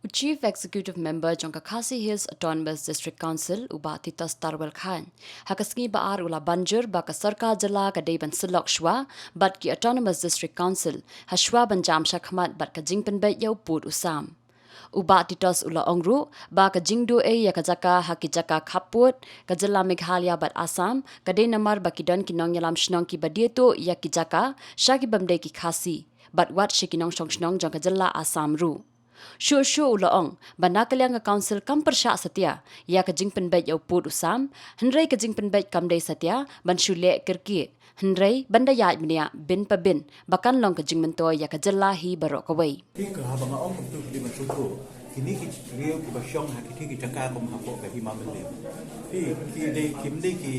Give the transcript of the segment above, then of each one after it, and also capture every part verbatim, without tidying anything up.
U Chief Executive Member jong ka Khasi Hills Autonomous District Council, u Bah Titos Tarwel Chyne, ha ka sngi ba ar u la ban jur ba ka sorkar jylla ka dei ban syllok shuwa bad ki Autonomous District Council ha shuwa ban jam shakhmat bad ka jingpynbeit ïa u pud u sam. U Bah Titos u la ong ruh ba ka jingduh ei ïa ka jaka ha ki jaka khappud ka jylla Meghalaya bad Assam ka dei namar ba ki don ki nongïalam shnong kiba die tuh ïa ki jaka sha ki bym dei ki Khasi bad wat sha ki nongshong shnong jong ka jylla Assam ruh. Shuh shuh u la ong ba na ka liang ka Council kam pyrshah satia ïa ka jingpynbeit ïa u pud u sam, hynrei ka jingpynbeit kam dei satia ban shu leh kyrkieh, hynrei ban da ïaid bniah bin pa bin ba kan long ka jingmyntoi ïa ka jylla hi baroh kawei. Hi ka haba nga ong kumtu ki dei ban sngewthuh kine ki briew kiba shong ha kiti ki jaka kum hapoh ka Hima Mylliem. Hi ki dei kim dei ki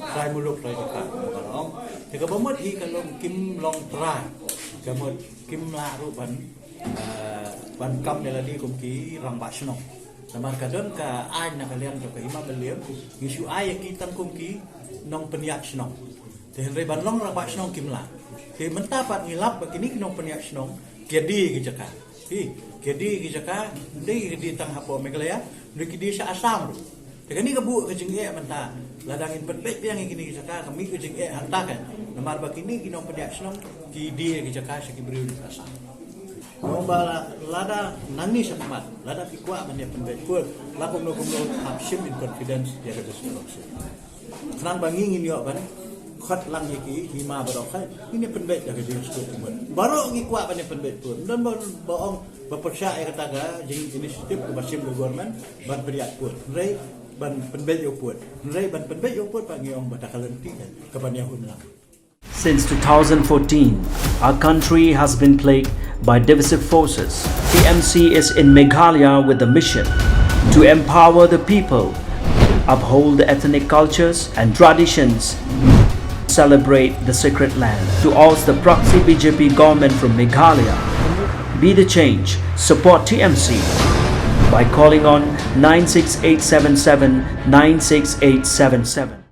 trai muluk trai jaka, nga ong. Te kaba mut hi ka long kim long trai, ka mut kim lah ruh ban, ah, ban kam ïa lade kum ki rangbah shnong. Namar ka don ka aiñ na ka liang jong ka Hima Mylliem, ngi shu ai ïa ki tang kum ki nongpynïaid shnong. Te hynrei ban long rangbah shnong kim lah. Te mynta pat ngi lap ba kine ki nongpynïaid shnong ki die ki jaka. Hi, ki die ki jaka, ym dei ki die tang hapoh Meghalaya, ym dei ki die sha Assam ruh. Te kane ka buh ka jingeh mynta, lada ngin pynbeit biang ïa kine ki jaka, ka mih ka jingeh hangta kan. Namar ba kine ki nongpynïaid shnong ki die ki jaka sha ki briew na Assam. Nga ong ba la-, lada nangne shakhmat, lada ki kwah ban ïa pynbeit pud, la kumno kumno hap shim in confidence ïa ka district council. Khnang ba ngi ngin ïoh ban khot lang ïa ki hima baroh khai, ngin ïa pynbeit da ka jingstad pud. Baroh ngi kwah ban ïa pynbeit pud. Ym don ba, ba ong ba pyrshah ïa kata ka jing initiative kaba shim ka government ban pynïaid pud. Hynrei ban pynbeit ïa u pud. Hynrei ban pynbeit ïa u pud ba ngi ong ba da ka lynti ka, kaban ïa hun lang. Since two thousand fourteen, our country has been plagued by divisive forces. T M C is in Meghalaya with the mission to empower the people, uphold the ethnic cultures and traditions, celebrate the sacred land. To oust the proxy B J P government from Meghalaya, be the change, support T M C by calling on nine six eight seven seven nine six eight seven seven.